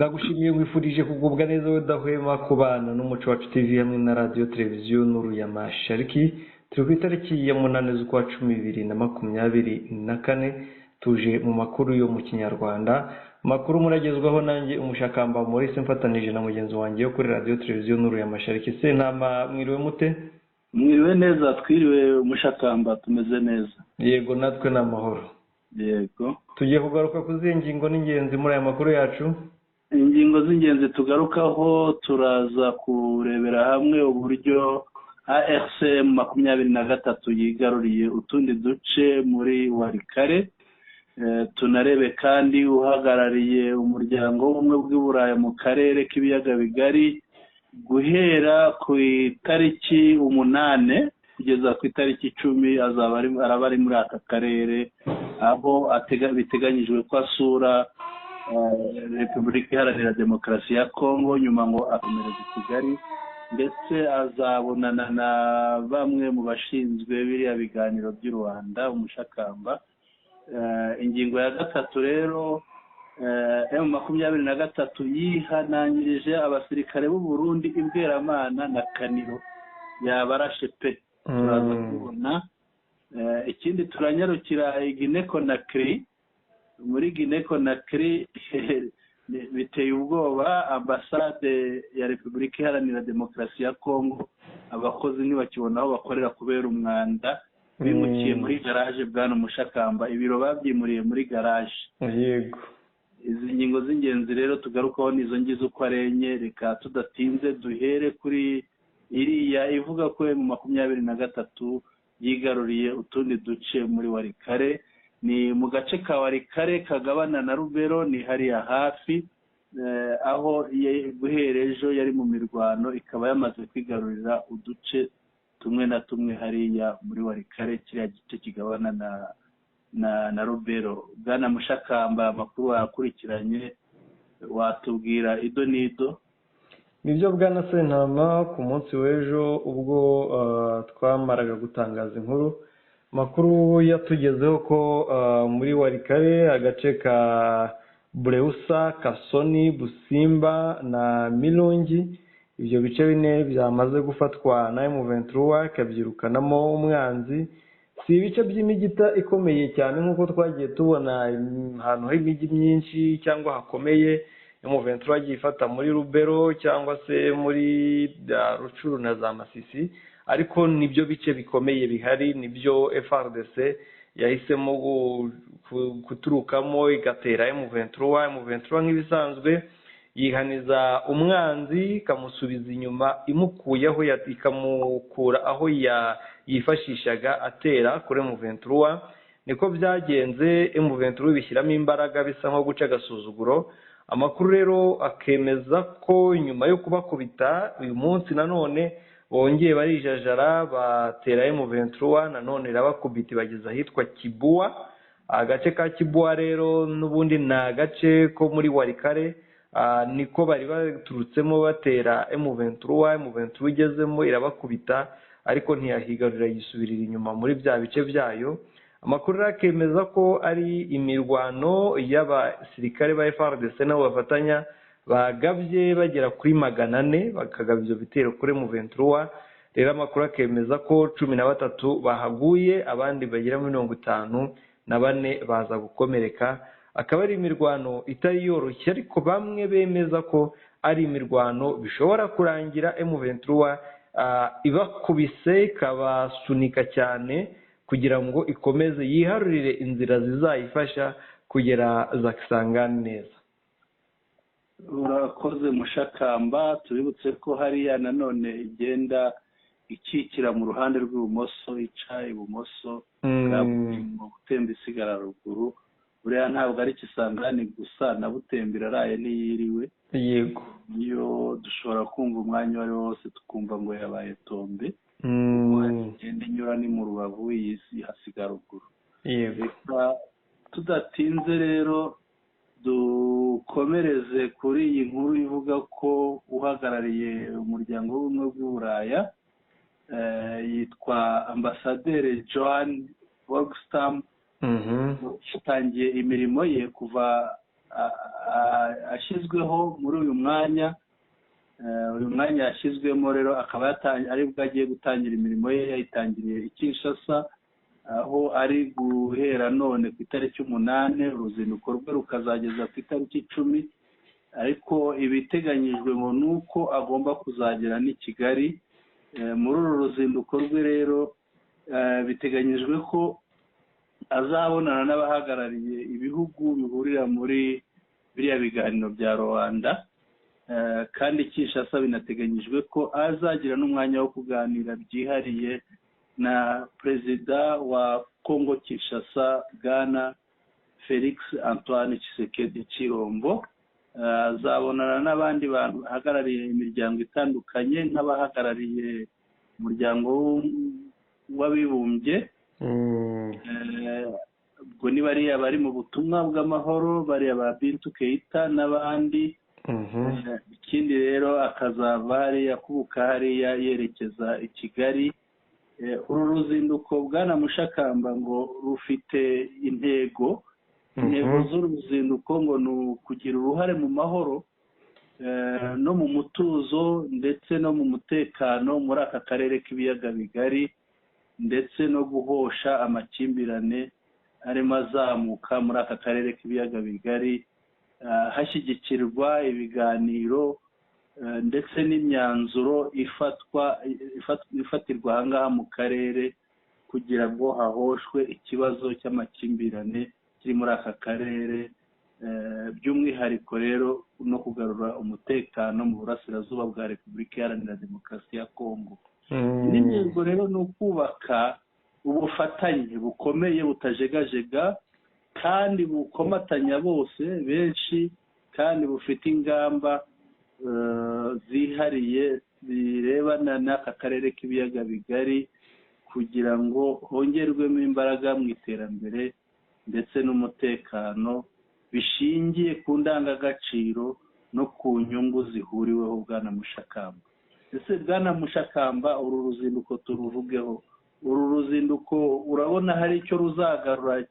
Ndagushimiye, nkwifurije kugubwa neza udahwema kubana n'Umuco Wacu TV hamwe na Radiyo Televiziyo Nuru ya Mashariki. Turi ku itariki ya 8 z'ukwa 10 2024, tuje mu makuru yo mu Kinyarwanda. Amakuru muragezwaho nanjye Umushakamba Maurice, mfatanije na mugenzi wanjye yo kuri Radiyo Televiziyo Nuru ya Mashariki. Sentama, mwiriwe mute? Mwiriwe neza, twiriwe Umushakamba, tumeze neza. Yego, natwe ni amahoro. Yego. Tugiye kugaruka ku zihe ngingo n'ingenzi muri aya makuru yacu? Ingingo z'ingenzi tugarukaho, turaza kurebera hamwe uburyo AFC M 23 yigaruriye utundi duce muri Walikale. Tunarebe kandi uhagarariye Umuryango w'Ubumwe bw'Iburaya mu karere k'Ibiyaga Bigari, guhera ku itariki 8 kugeza ku itariki 10 azaba araba ari muri aka karere, aho biteganyijwe ko asura Repubulika Iharanira Demokarasi ya Kongo, nyuma ngo akomereza i Kigali, ndetse azabonana na bamwe mu bashinzwe biriya biganiro by'u Rwanda, Umushakamba. Ingingo ya gatatu rero, M 23 yihanangirije abasirikare b'u Burundi i Bweramana na Kaniro, yabarashe pe, turaza kubona. Ikindi, turanyarukira Guinée Conakry. Muri Guinée Conakry biteye ubwoba, ambasade ya Repubulika Iharanira Demokarasi ya Kongo, abakozi ntibakibona aho bakorera kubera umwanda, bimukiye muri garaje. Bwana Umushakamba, ibiro babyimuriye muri garaje. Izi ngingo z'ingenzi rero tugarukaho ni izo ngizo uko ari enye. Reka tudatinze duhere kuri iriya ivuga ko M 23 yigaruriye utundi duce muri Walikale. Ni mu gace ka Walikale kagabana na Rubero, ni hariya hafi, aho guhera ejo yari mu mirwano, ikaba yamaze kwigarurira uduce tumwe na tumwe hariya muri Walikale, kiriya gice kigabana na Rubero. Bwana Mushakamba, amakuru wakurikiranye, watubwira ido n'ido? Nibyo bwana Sentama, ku munsi w'ejo ubwo twamaraga gutangaza inkuru, amakuru yatugezeho ko muri Walikale, agace ka Bureusa, Kasoni, Busimba na Milungi, ibyo bice bine byamaze gufatwa na M23, ikabyirukanamo umwanzi. Si ibice by'imijyi ikomeye cyane nk'uko twagiye tubona ahantu h'imijyi myinshi cyangwa hakomeye M23 yagiye ifata muri Rubero cyangwa se muri Rutshuru na za Masisi, ariko nibyo bice bikomeye bihari, nibyo FARDC yahisemo guturukamo igatera M23. M23 nk'ibisanzwe yihaniza umwanzi, ikamusubiza inyuma, imukuyeho, ikamukura aho yifashishaga atera kuri M23. Niko byagenze, M23 bishyiramo imbaraga, bisa nko guca agasuzuguro. Amakuru rero akemeza ko nyuma yo kubakubita, uyu munsi nanone bongeye barijajara batera M23, nanone irabakubita, ibageza ahitwa Kibuwa. Agace ka Kibuwa rero n'ubundi ni agace ko muri Walikale, niko bari baturutsemo batera M23. M23 igezemo irabakubita, ariko ntiyahigarurira, yisubirira inyuma muri bya bice byayo. Amakuru rero akemeza ko ari imirwano y'abasirikare ba FARDC nabo bafatanya, bagabye bagera kuri 400, bakagaba ibyo bitero kuri M23. Rero amakuru akemeza ko 13 bahaguye, abandi bagera muri 54 baza gukomereka. Akaba ari imirwano itari yoroshye, ariko bamwe bemeza ko ari imirwano bishobora kurangira M23 ibakubise, ikabasunika cyane kugira ngo ikomeze yiharurire inzira zizayifasha kugera za Kisangani neza. Urakoze Mushakamba. Tubibutse ko hariya nanone igenda ikikira mu ruhande rw'ibumoso, ica ibumoso bwa Butembo isigara ruguru. Buriya ntabwo ari Kisangani gusa, na Butembo iraraye ntiyiriwe. Niyo dushobora kumva umwanya uwo ari wo wose tukumva ngo yabaye tombe. Igenda inyura ni mu rubavu, iyi si hasiga ruguru. Reka tudatinze rero dukomereze kuri iyi nkuru ivuga ko uhagarariye Umuryango w'Ubumwe bw'Uburaya, yitwa Ambasaderi Johan Borgstam, yatangiye imirimo ye kuva ashyizweho muri uyu mwanya. Uyu mwanya yashyizwemo rero akaba aribwo agiye gutangira imirimo ye, yayitangiriye i Kinshasa, aho ari guhera none ku itariki 8, uruzinduko rwe rukazageza ku itariki 10. Ariko ibiteganyijwe ngo ni uko agomba kuzagera n'i Kigali. Muri uru ruzinduko rwe rero biteganyijwe ko azabonana n'abahagarariye ibihugu bihurira muri biriya biganiro bya Rwanda, kandi Kinshasa binateganyijwe ko azagira n'umwanya wo kuganira byihariye na perezida wa Kongo Kinshasa, Bwana Felix Antoine Tshisekedi Chilombo. Azabonana n'abandi bantu bahagarariye imiryango itandukanye, nk'abahagarariye umuryango w'abibumbye, ubwo ni bariya bari mu butumwa bw'amahoro, bariya ba Bintu Keita n'abandi. Ikindi rero akazava hariya akubuka hariya yerekeza i Kigali. Uru ruzinduko, Bwana Mushakamba, ngo rufite intego. Intego z'uru ruzinduko ngo ni ukugira uruhare mu mahoro no mu mutuzo ndetse no mu mutekano muri aka karere k'ibiyaga bigari, ndetse no guhosha amakimbirane arimo azamuka muri aka karere k'ibiyaga bigari, hashyigikirwa ibiganiro ndetse n'imyanzuro ifatwa ifatirwa aha ngaha mu karere, kugira ngo hahoshwe ikibazo cy'amakimbirane kiri muri aka karere, by'umwihariko rero no kugarura umutekano mu burasirazuba bwa Repubulika Iharanira Demokarasi ya Kongo. Indi rero ni ukubaka ubufatanye bukomeye butajegajega kandi bukomatanya bose benshi, kandi bufite ingamba zihariye zirebana n'aka karere k'ibiyaga bigari, kugira ngo hongerwemo imbaraga mu iterambere ndetse n'umutekano bishingiye ku ndangagaciro no ku nyungu zihuriweho. Bwana Mushakamba, ese Bwana Mushakamba, uru ruzinduko turuvugeho. Uru ruzinduko urabona hari icyo ruzagarura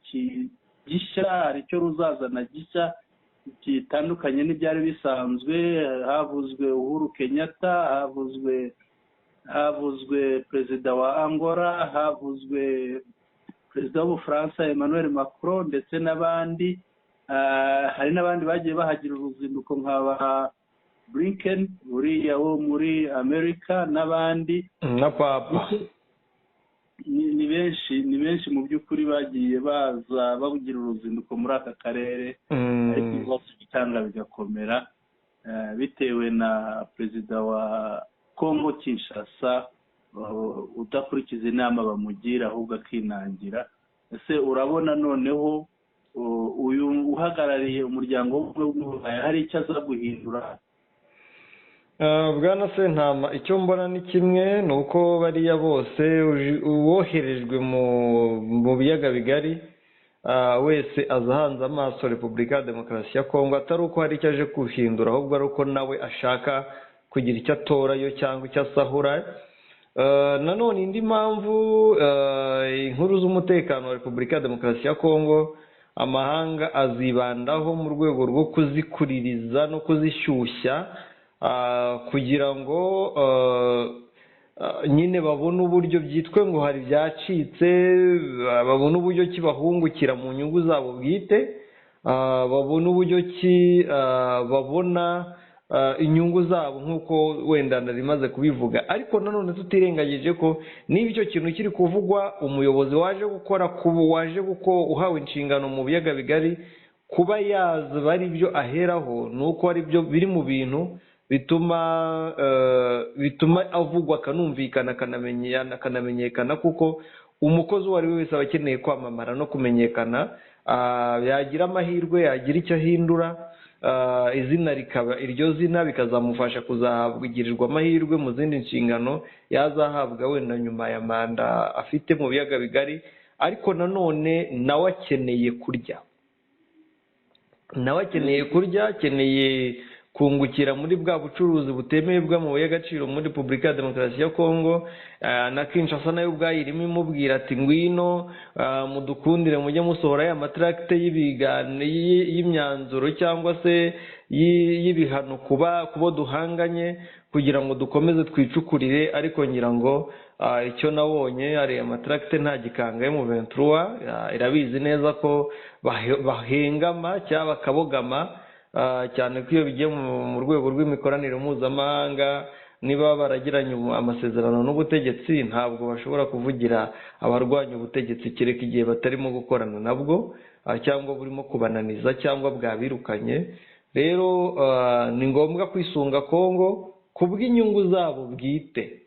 gishya, hari icyo ruzazana gishya gitandukanye n'ibyari bisanzwe? Havuzwe Uhuru Kenyatta, havuzwe perezida wa Angola, havuzwe perezida w'Ubufaransa Emmanuel Macron, ndetse n'abandi. Hari n'abandi bagiye bahagira uruzinduko nka ba Blinken uriya wo muri Amerika n'abandi. Na papa. Ni benshi, ni benshi mu by'ukuri bagiye baza bagira uruzinduko muri aka karere, ariko ibibazo bitanga bigakomera bitewe na perezida wa Kongo Kinshasa udakurikiza inama bamugira, ahubwo akinangira. Ese urabona noneho uyu uhagarariye umuryango w'ubumwe hari icyo aza guhindura? Bwana Sentama, icyo mbona ni kimwe, ni uko bariya bose uwoherejwe mu biyaga bigari wese aza ahanze amaso Repubulika ya Demokarasi ya Kongo, atari uko hari icyo aje guhindura, ahubwo ari uko nawe ashaka kugira icyo atorayo cyangwa icyo asahura. Nanone indi mpamvu, inkuru z'umutekano wa Repubulika ya Demokarasi ya Kongo amahanga azibandaho mu rwego rwo kuzikuririza no kuzishyushya, kugira ngo nyine babone uburyo byitwe ngo hari byacitse, babone uburyo ki bahungukira mu nyungu zabo bwite, babone uburyo ki babona inyungu zabo, nk'uko wenda nari kubivuga. Ariko nanone tutirengagije ko niba icyo kintu kiri kuvugwa, umuyobozi waje gukora kubu waje kuko uhawe inshingano mu biyaga bigari kuba yaza ari byo aheraho, ni uko ari byo biri mu bintu bituma avugwa, akanumvikana, akanamenyekana, kuko umukozi uwo ari we wese aba akeneye kwamamara no kumenyekana. Yagira amahirwe yagira icyo ahindura, izina rikaba iryo zina, bikazamufasha kuzagirirwa amahirwe mu zindi nshingano yazahabwa wenda nyuma ya manda afite mu biyaga bigari. Ariko nanone nawe akeneye kurya, nawe akeneye kurya, akeneye kungukira muri bwa bucuruzi butemewe bw'amabuye y'agaciro muri Repubulika ya Demokarasi ya Kongo. Na Kinshasa nayo ubwayo irimo imubwira ati ngwino mudukundire mujye musohora ya matracte y'imyanzuro cyangwa se y'ibihano kubo duhanganye kugira ngo dukomeze twicukurire. Ariko ngira ngo icyo nabonye ari amatracte nta gikanga M23 irabizi neza ko bahengama cyangwa bakabogama, cyane ko iyo bigiye mu rwego rw'imikoranire mpuzamahanga, niba baragiranye amasezerano n'ubutegetsi ntabwo bashobora kuvugira abarwanya ubutegetsi kereka igihe batarimo gukorana nabwo cyangwa burimo kubananiza cyangwa bwabirukanye. Rero ni ngombwa kwisunga Kongo kubw'inyungu zabo bwite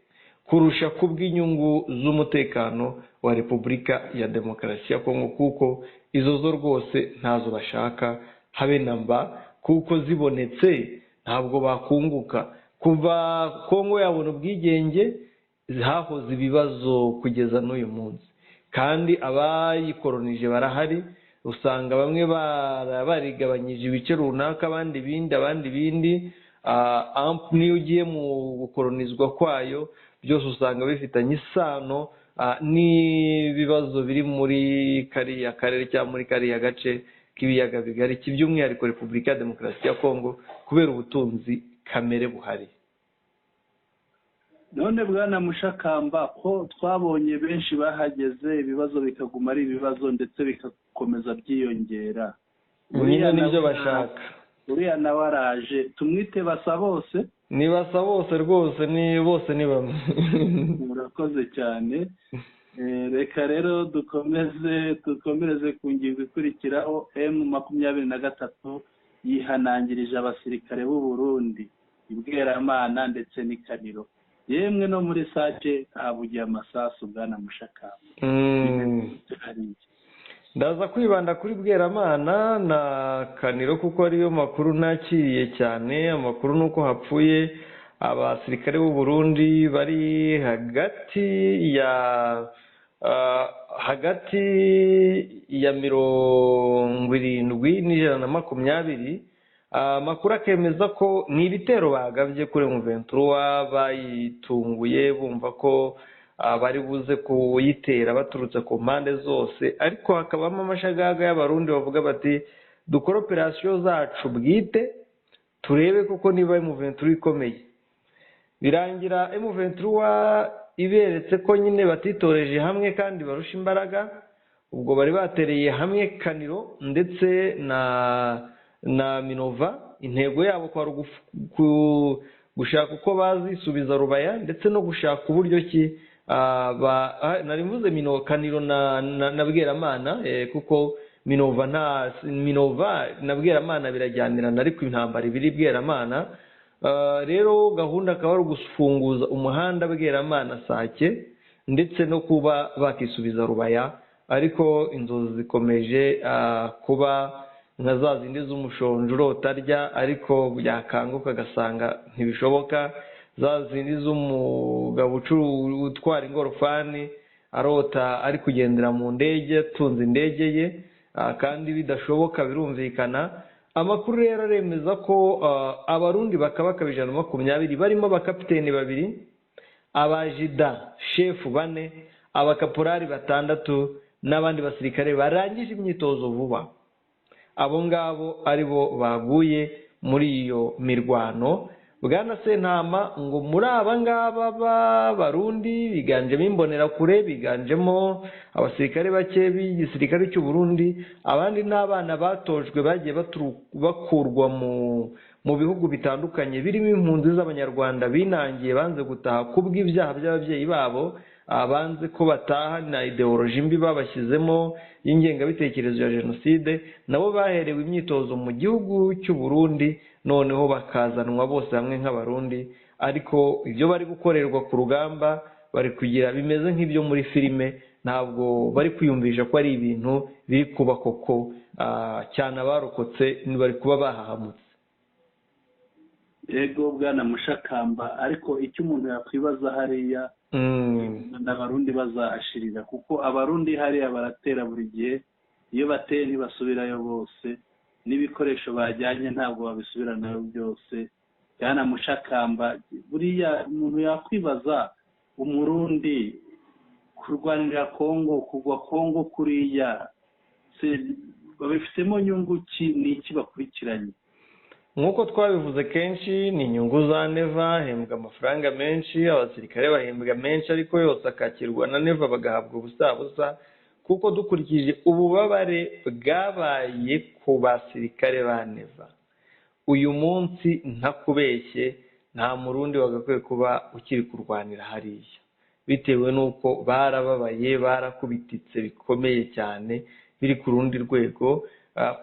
kurusha kubw'inyungu z'umutekano wa Repubulika ya Demokarasi ya Kongo, kuko izo zo rwose ntazo bashaka habe namba, kuko zibonetse ntabwo bakunguka. Kuva Kongo yabona ubwigenge hahoze ibibazo kugeza n'uyu munsi, kandi abayikoronije barahari. Usanga bamwe barigabanyije ibice runaka, abandi ibindi, abandi ibindi. Niyo ugiye mu gukoronizwa kwayo byose usanga bifitanye isano n'ibibazo biri muri kariya karere cyangwa muri kariya gace k'ibiyaga bigari, by'umwihariko Repubulika ya Demokarasi ya Kongo kubera ubutunzi kamere buhari. None bwana Mushakamba, ko twabonye benshi bahageze ibibazo bikaguma ari ibibazo ndetse bikakomeza byiyongera, nyine nibyo bashaka. Uriya nawe araje, tumwite basa bose? Ni basa bose rwose, ni bose ni bamwe. Murakoze cyane. Reka rero dukomereze ku ngingo ikurikiraho. M23 yihanangirije abasirikare b'u Burundi i Bweramana ndetse n'i Kaniro, yemwe no muri Sake habugiye amasasu. Bwana Mushakamba, ndaza kwibanda kuri Bweramana na Kaniro kuko ariyo makuru nakiriye cyane. Amakuru nuko hapfuye abasirikare b'u Burundi bari hagati ya 70 na 120. Amakuru akemeza ko ni ibitero bagavye kuri M23, bayitunguye bumva ko bari buze kuyitera baturutse ku mpande zose, ariko hakabamo amashagaga y'abarundi bavuga bati dukore operasiyo zacu bwite turebe koko niba M23 ikomeye. Birangira M23 iberetse ko nyine batitoreje hamwe kandi barusha imbaraga. Ubwo bari batereye hamwe Kaniro ndetse na Minova. Intego yabo kwa gushaka uko bazisubiza Rubaya ndetse no gushaka uburyo ki nari mvuze Kaniro na Bweramana, kuko Minova na Bweramana birajyanirana, ariko intambara ibiri Bweramana. Rero gahunda akaba ari ugufunguza umuhanda Bweramana Sake ndetse no kuba bakisubiza Rubaya, ariko inzozi zikomeje kuba nka za zindi z'umushonji urotarya ariko byakanguka agasanga ntibishoboka, za zindi z'umugabo utwara ingorofani arota ari kugendera mu ndege atunze indege ye kandi bidashoboka, birumvikana. Amakuru rero aremeza ko abarundi bakabaka 120 barimo abakapiteni 2, abajida shefu 4, abakaporari 6 n'abandi basirikare barangije imyitozo vuba. Abo ngabo aribo baguye muri iyo mirwano. Bwana Sentama ngo muri aba ngaba b'abarundi biganjemo imbonerakure, biganjemo abasirikare bake b'igisirikare cy'u Burundi, abandi n'abana batojwe bagiye bakurwa mu bihugu bitandukanye birimo impunzi z'abanyarwanda binangiye banze gutaha kubw'ibyaha by'ababyeyi babo, abanze ko bataha na ideoloji mbi babashyizemo y'ingengabitekerezo ya jenoside, nabo baherewe imyitozo mu gihugu cy'u Burundi, noneho bakazanwa bose hamwe nk'abarundi. Ariko ibyo bari gukorerwa ku rugamba bari kugira bimeze nk'ibyo muri filime, ntabwo bari kwiyumvisha ko ari ibintu biri kuba koko, cyane abarokotse bari kuba bahahamutse. Yego bwana Mushakamba, ariko icyo umuntu yakwibaza hariya n'abarundi bazahashirira, kuko abarundi hariya baratera buri gihe, iyo bateye ntibasubirayo bose. N'ibikoresho bajyanye ntabwo babisubiranayo byose. Bwana Mushakamba, buriya umuntu yakwibaza, Umurundi kurwanira Kongo, kugwa Kongo kuriya, babifitemo nyungu ki? Ni iki bakurikiranye? Nk'uko twabivuze kenshi, ni inyungu za Neva. Ahembwa amafaranga menshi, abasirikare bahembwa menshi, ariko yose akakirwa na Neva, bagahabwa ubusabusa, kuko dukurikije ububabare bwabaye ku basirikare ba Neva uyu munsi, ntakubeshye, nta Murundi wagakwiye kuba ukiri kurwanira hariya, bitewe n'uko barababaye, barakubititse bikomeye cyane, biri ku rundi rwego,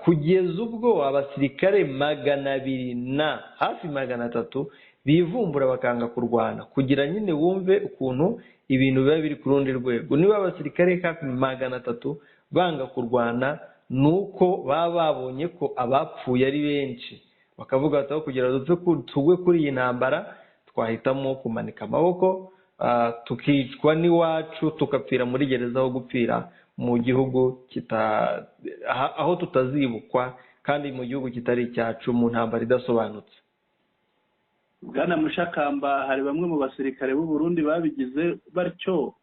kugeza ubwo abasirikare 200 na hafi 300 bivumbura bakanga kurwana, kugira nyine wumve ukuntu ibintu biba biri ku rundi rwego. Niba abasirikare hafi 300 banga kurwana, ni uko baba babonye ko abapfuye ari benshi, bakavuga bati aho kugira dupfe tugwe kuri iyi ntambara, twahitamo kumanika amaboko, tukicwa n'iwacu, tugapfira muri gereza aho gupfira mu gihugu aho tutazibukwa, kandi mu gihugu kitari icyacu, mu ntambara idasobanutse. Bwana Mushakamba, hari bamwe mu basirikare b'u Burundi babigize batyo.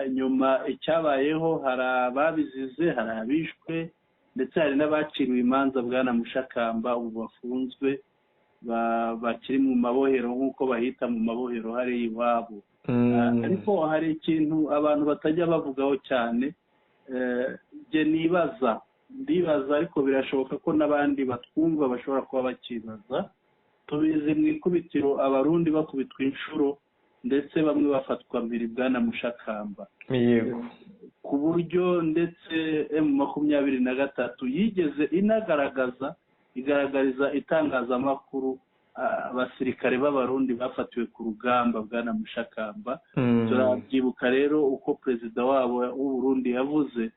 Nyuma icyabayeho, hari ababizize, hari abishwe, ndetse hari n'abaciriwe imanza, bwana Mushakamba, ubu bafunzwe, bakiri mu mabohero, nk'uko bahita mu mabohero hari iwabo. Ariko hari ikintu abantu batajya bavugaho cyane, njye nibaza, ndibaza, ariko birashoboka ko n'abandi batwumva bashobora kuba bakibaza. Tubizi mu ikubitiro Abarundi bakubitwa inshuro, ndetse bamwe bafatwa mbiri, bwana Mushakamba, ku buryo ndetse M23 yigeze inagaragaza, igaragariza itangazamakuru abasirikare b'Abarundi bafatiwe ku rugamba, bwana Mushakamba. Turabyibuka rero uko perezida wabo w'u Burundi yavuze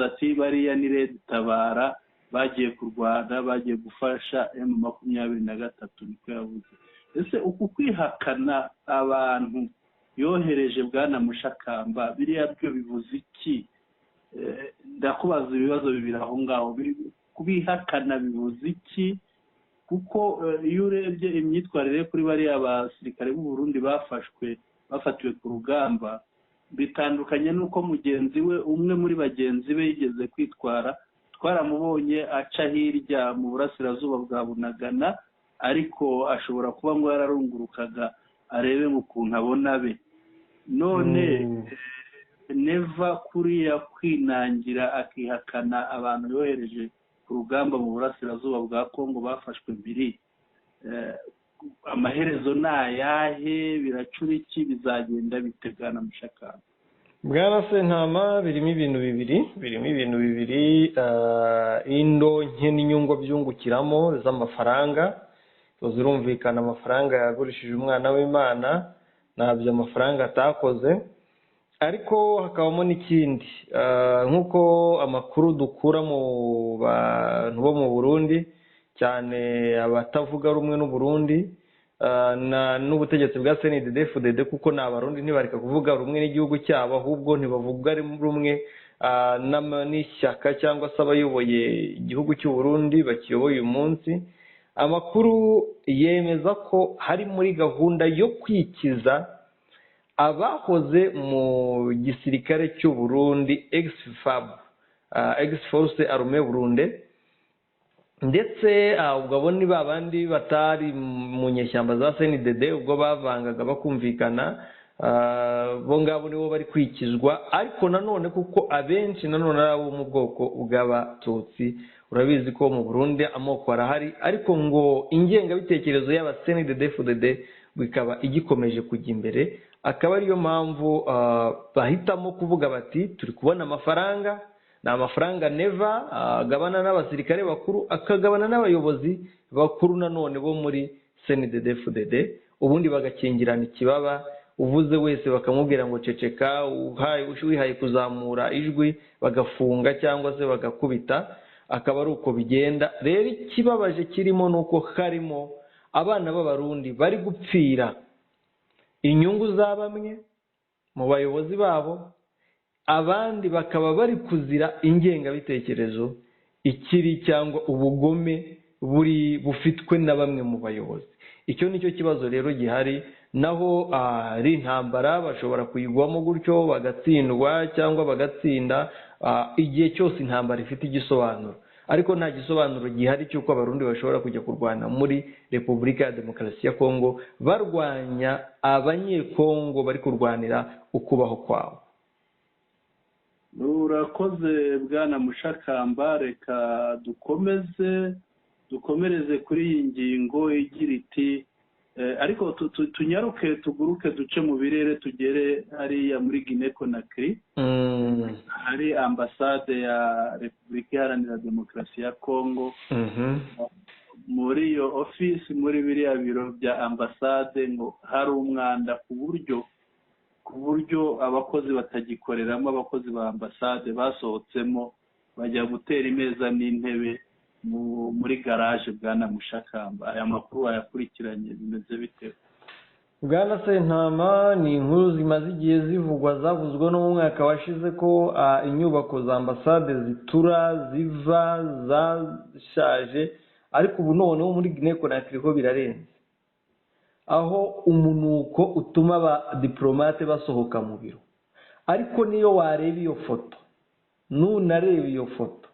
ati bariya ni RED Tabara, bagiye kurwana, bagiye gufasha M23, niko yavuze. Ese uku kwihakana abantu yohereje, bwana Mushakamba, biriya byo bivuze iki? Ndakubaza ibibazo bibiri aho ngaho. Kubihakana bivuze iki? Kuko iyo urebye imyitwarire kuri bariya basirikare b'u Burundi bafashwe, bafatiwe ku rugamba, bitandukanye n'uko mugenzi we, umwe muri bagenzi be, yigeze kwitwara. Twaramubonye aca hirya mu burasirazuba bwa Bunagana, ariko ashobora kuba ngo yararungurukaga arebe mu kuntu abona be. None Neva kuriya kwinangira akihakana abantu yohereje ku rugamba mu burasirazuba bwa Kongo bafashwe mbiri, amaherezo ni ayahe? Biracura iki? Bizagenda bitegana, Mushakamba? Bwana Sentama, birimo ibintu bibiri, indonke n'inyungu byungukiramo z'amafaranga zirumvikana. Amafaranga yagurishije umwana w'Imana, ntabyo amafaranga atakoze. Ariko hakabamo n'ikindi, nk'uko amakuru dukura mu bantu bo mu Burundi, cyane abatavuga rumwe n'u Burundi n'ubutegetsi bwa CNDD-FDD, kuko ni Abarundi, ntibareka kuvuga rumwe n'igihugu cyabo, ahubwo ntibavuga rumwe n'ishyaka cyangwa se abayoboye igihugu cy'u Burundi bakiyoboye uyu munsi. Amakuru yemeza ko hari muri gahunda yo kwikiza abahoze mu gisirikare cy'u Burundi, ex-FAB, ex-Force Armée Burundais, ndetse ubwo abo ni ba bandi batari mu nyeshyamba za CNDD, ubwo bavangaga bakumvikana, bo ngabo nibo bari kwikizwa. Ariko nanone kuko abenshi nanone ari abo mu bwoko bw'Abatutsi, urabizi ko mu Burundi amoko arahari, ariko ngo ingengabitekerezo y'aba CNDD FDD ikaba igikomeje kujya imbere, akaba ariyo mpamvu bahitamo kuvuga bati turi kubona amafaranga. Ni amafaranga Neva agabana n'abasirikare bakuru, akagabana n'abayobozi bakuru nanone bo muri CNDD FDD, ubundi bagakingirana ikibaba. Uvuze wese bakamubwira ngo ceceka, wihaye kuzamura ijwi bagafunga cyangwa se bagakubita, akaba ari uko bigenda. Rero ikibabaje kirimo ni uko harimo abana b'Abarundi bari gupfira inyungu za bamwe mu bayobozi babo, abandi bakaba bari kuzira ingengabitekerezo ikiri cyangwa ubugome buri bufitwe na bamwe mu bayobozi. Icyo nicyo kibazo rero gihari. Naho ari intambara bashobora kuyigwamo gutyo bagatsindwa cyangwa bagatsinda, igihe cyose intambara ifite igisobanuro, ariko nta gisobanuro gihari cy'uko Abarundi bashobora kujya kurwana muri Repubulika ya Demokarasi ya Kongo barwanya Abanyekongo bari kurwanira ukubaho kwabo. Urakoze bwana Mushakamba. Reka dukomereze kuri iyi ngingo igira iti, ariko tunyaruke tuguruke duce mu birere tugere hariya muri Guinea Conakry, hari ambasade ya Repubulika Iharanira Demokarasi ya Kongo. Muri iyo ofisi, muri biriya biro bya ambasade, ngo hari umwanda ku buryo abakozi batagikoreramo. Abakozi ba ambasade basohotsemo bajya gutera imeza n'intebe muri garaje. Bwana Mushakamba, aya makuru wayakurikiranye, bimeze bite? Bwana Sentama, ni inkuru zimaze igihe zivugwa, zavuzwe no mu mwaka washize, ko inyubako za ambasade zitura ziva zashaje, ariko ubu noneho muri Guinea Conakry ho birarenze, aho umunuko utuma abadiplomate basohoka mu biro. Ariko niyo wareba iyo foto, nunareba iyo foto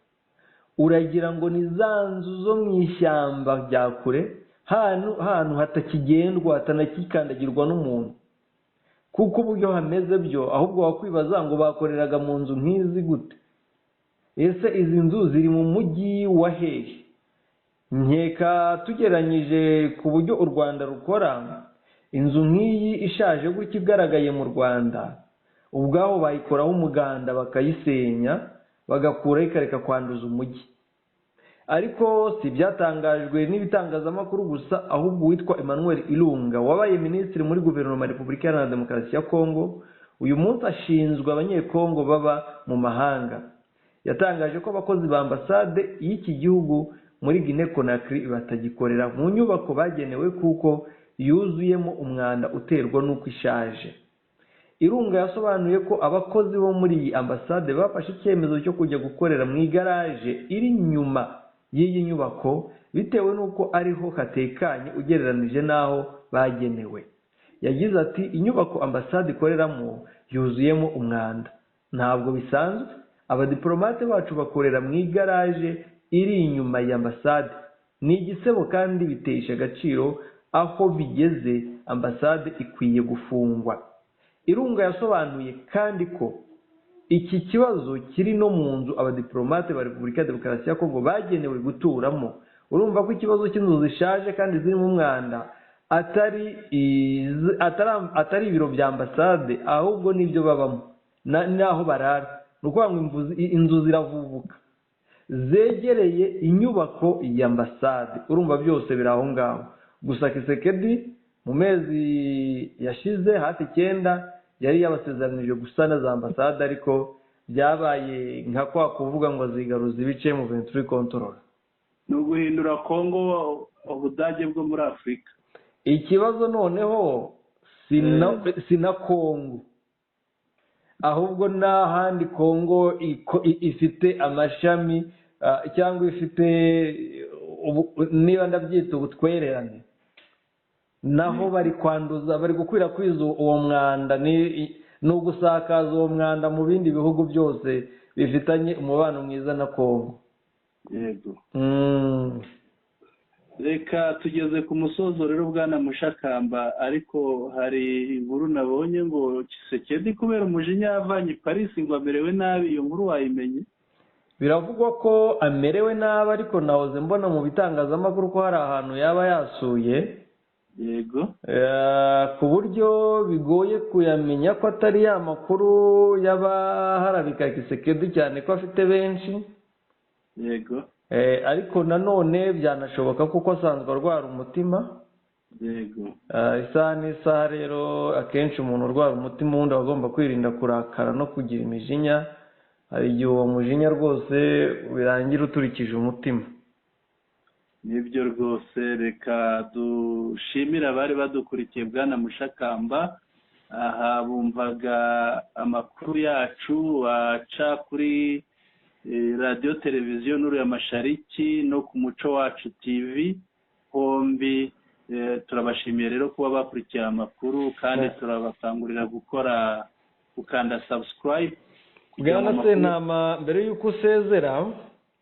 uragira ngo ni za nzu zo mu ishyamba rya kure, hantu hatakigendwa, hatanakikandagirwa n'umuntu, kuko uburyo hameze byo ahubwo wakwibaza ngo bakoreraga mu nzu nk'izi gute? Ese izi nzu ziri mu mujyi wa hehe? Nkeka tugereranyije ku buryo u Rwanda rukora, inzu nk'iyi ishaje gutya igaragaye mu Rwanda, ubwabo bayikoraho umuganda bakayisenya, bagakuraho ikareka kwanduza umujyi. Ariko si ibyatangajwe n'ibitangazamakuru gusa, ahubwo uwitwa Emmanuel Ilunga wabaye minisitiri muri guverinoma ya Repubulika Iharanira Demokarasi ya Kongo, uyu munsi ashinzwe Abanyekongo baba mu mahanga, yatangaje ko abakozi ba ambasade y'iki gihugu muri Guinea Conakry batagikorera mu nyubako bagenewe kuko yuzuyemo umwanda uterwa n'uko ishaje. Irunga yasobanuye ko abakozi bo muri iyi ambasade bafashe icyemezo cyo kujya gukorera mu igaraje iri inyuma y'iyi nyubako, bitewe n'uko ariho hatekanye ugereranije n'aho bagenewe. Yagize ati: "Inyubako ambasade ikoreramo yuzuyemo umwanda, ntabwo bisanzwe. Abadiplomate bacu bakorera mu igaraje iri inyuma ya ambasade, ni igisebo kandi bitesha agaciro. Aho bigeze ambasade ikwiye gufungwa." Irunga yasobanuye kandi ko iki kibazo kiri no mu nzu abadiplomate ba Repubulika ya Demokarasi ya Kongo bagenewe guturamo. Urumva ko ikibazo cy'inzu zishaje kandi zirimo umwanda atari ibiro bya ambasade, ahubwo n'ibyo babamo n'aho barara. Ni ukuvuga ngo inzu ziravubuka zegereye inyubako ya ambasade. Urumva byose biri aho ngaho. Gusa Tshisekedi mu mezi yashize hafi 9 yari yabasezeranije gusana za ambasade, ariko byabaye nka kwa kuvuga ngo zigaruza ibice mu venturi control. Ni uguhindura Kongo Ubudage bwo muri Afurika. Ikibazo noneho si na Kongo, ahubwo n'ahandi Kongo ifite amashami cyangwa ifite, niba ndabyita ubutwererane, naho bari kwanduza, bari gukwirakwiza uwo mwanda. Ni ugusakaza uwo mwanda mu bindi bihugu byose bifitanye umubano mwiza na Kongo. Yego. Reka tugeze ku musozo rero, bwana Mushakamba, ariko hari inkuru nabonye ngo Tshisekedi kubera umujinya yavanye i Paris, ngo amerewe nabi. Iyo nkuru wayimenye? Biravugwa ko amerewe nabi, ariko nahoze mbona mu bitangazamakuru ko hari ahantu yaba yasuye, ku buryo bigoye kuyamenya ko atari ya makuru y'abaharabika Tshisekedi, cyane ko afite benshi. Ariko nanone byanashoboka kuko asanzwe arwara umutima. Isaha n'isaha rero, akenshi umuntu urwara umutima ubundi aba agomba kwirinda kurakara no kugira imijinya. Hari igihe uwo mujinya rwose birangira uturikije umutima. Nibyo rwose. Reka dushimire abari badukurikiye. Bwana Mushakamba, aha bumvaga amakuru yacu aca kuri Radiyo Televiziyo Nuru ya Mashariki no ku Muco Wacu TV hombi. Turabashimiye rero kuba bakurikiye amakuru, kandi turabakangurira gukora, gukanda subscribe kugira ngo Bwana Sentama, mbere y'uko usezera,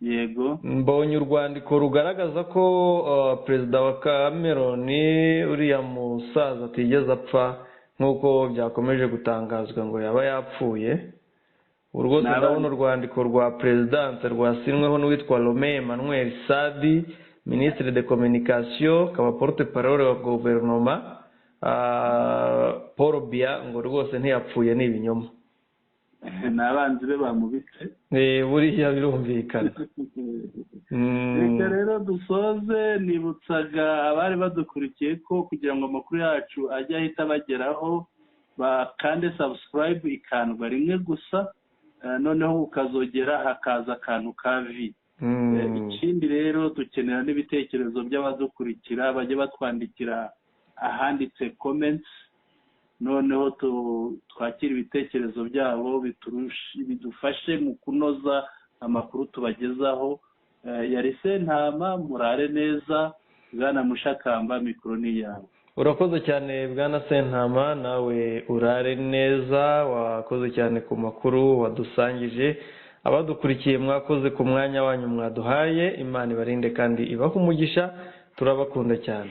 Yego. mbonye urwandiko rugaragaza ko perezida wa Cameroon, uriya musaza, atigeze apfa nk'uko byakomeje gutangazwa ngo yaba yapfuye. Ubu rwose ndabona urwandiko rwa perezidanse rwasinweho n'uwitwa Rome Emmanuel Sadi, ministre de communication akaba porte parole wa guverinoma. Paul Biya ngo rwose ntiyapfuye, ni ibinyoma. Ni abanzi be bamubitse. Buriya birumvikana. Reka rero dusoze nibutsaga abari badukurikiye ko kugira ngo amakuru yacu ajye ahita abageraho, bakande subscribe, ikandwa rimwe gusa, noneho ukazogera hakaza akantu ka V. Ikindi rero, dukenera n'ibitekerezo by'abadukurikira, bajye batwandikira ahanditse comments, noneho twakire ibitekerezo byabo bidufashe mu kunoza amakuru tubagezaho. Yari Sentama, murare neza. Bwana Mushakamba, mikoro ni iyawe. Urakoze cyane, bwana Sentama, nawe urare neza. Wakoze cyane ku makuru wadusangije. Abadukurikiye, mwakoze ku mwanya wanyu mwaduhaye. Imana ibarinde kandi ibahe umugisha. Turabakunda cyane.